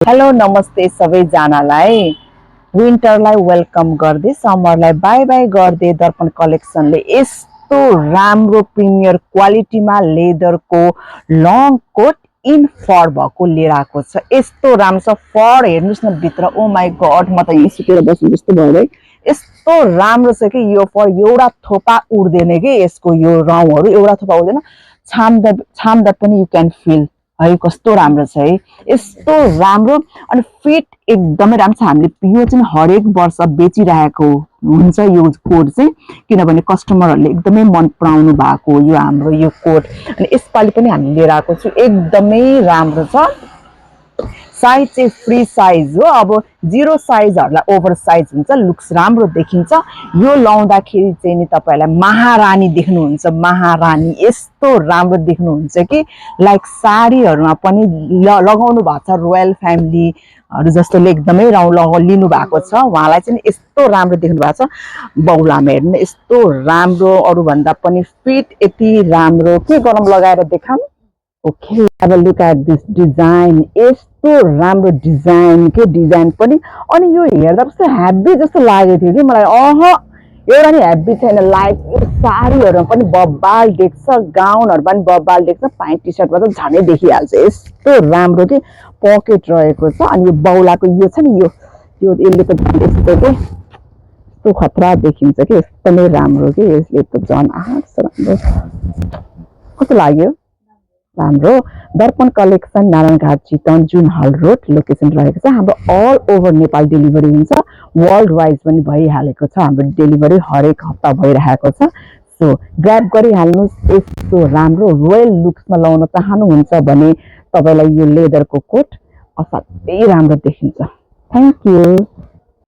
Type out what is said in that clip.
Hello नमस्ते सबैजनालाई विन्टरलाई welcome गर्दै समरलाई बाई बाई गर्दै दर्पण कलेक्सनले यस्तो राम्रो प्रिमियर क्वालिटीमा लेदरको लङ कोट इन फर भएको लिएर आएको छ। यस्तो राम्रो छ फर, हेर्नुस् न भित्र। ओ माई गड, म त यहीँ सुतेर बस्नु जस्तो भयो है। यस्तो राम्रो छ कि यो फर एउटा थोपा उड्दैन कि यसको यो रौँहरू एउटा थोपा उड्दैन। छाम्दा पनि यु क्यान फिल है कस्तो राम्रो छ है। यस्तो राम्रो अनि फिट एकदमै राम्रो छ। हामीले यो चाहिँ हरेक वर्ष बेचिरहेको हुन्छ यो कोट चाहिँ, किनभने कस्टमरहरूले एकदमै मन पराउनु भएको यो हाम्रो यो कोट। अनि यसपालि पनि हामीले लिएर आएको छु, एकदमै राम्रो छ। साइज चाहिँ फ्री साइज हो। अब जीरो साइजहरूलाई ओभर साइज हुन्छ, लुक्स राम्रो देखिन्छ। यो लाउँदाखेरि चाहिँ नि तपाईँहरूलाई महारानी देख्नुहुन्छ, महारानी यस्तो राम्रो देख्नुहुन्छ कि लाइक साडीहरूमा पनि लगाउनु भएको छ। रोयल फ्यामिलीहरू जस्तोले एकदमै लिनु भएको छ, उहाँलाई चाहिँ यस्तो राम्रो देख्नु भएको छ। बौलामा हेर्नु यस्तो राम्रो, अरूभन्दा पनि फिट यति राम्रो। के गरम लगाएर देखाऊँ? Okay, have a look at this design. यस्तो राम्रो डिजाइन के डिजाइन पनि। अनि यो हेर्दा कस्तो हेभी जस्तो लागेको थियो कि मलाई। एउटा नि हेभी छैन। लाइक यो साडीहरूमा पनि बब्बाल देख्छ, गाउनहरूमा पनि बब्बाल देख्छ, प्यान्ट टी सर्टमा त झनै देखिहाल्छ। यस्तो राम्रो कि पकेट रहेको छ। अनि यो बौलाको यो छ नि यो यसले त यस्तो के यस्तो खतरा देखिन्छ कि एकदमै राम्रो कि यसले त झन् राम्रो। कस्तो लाग्यो? राम्रो। दर्पण कलेक्सन नारायणघाट चितवन जुन हल रोड लोकेसन रहेको छ। हाम्रो अल ओभर नेपाल डेलिभरी हुन्छ, वर्ल्ड वाइज पनि भइहालेको छ। हाम्रो डेलिभरी हरेक हप्ता भइरहेको छ। सो ग्र्याब गरिहाल्नुहोस्। यस्तो राम्रो रोयल लुक्समा लाउन चाहनुहुन्छ भने तपाईँलाई यो लेदरको कोट असाध्यै राम्रो देखिन्छ। Thank you.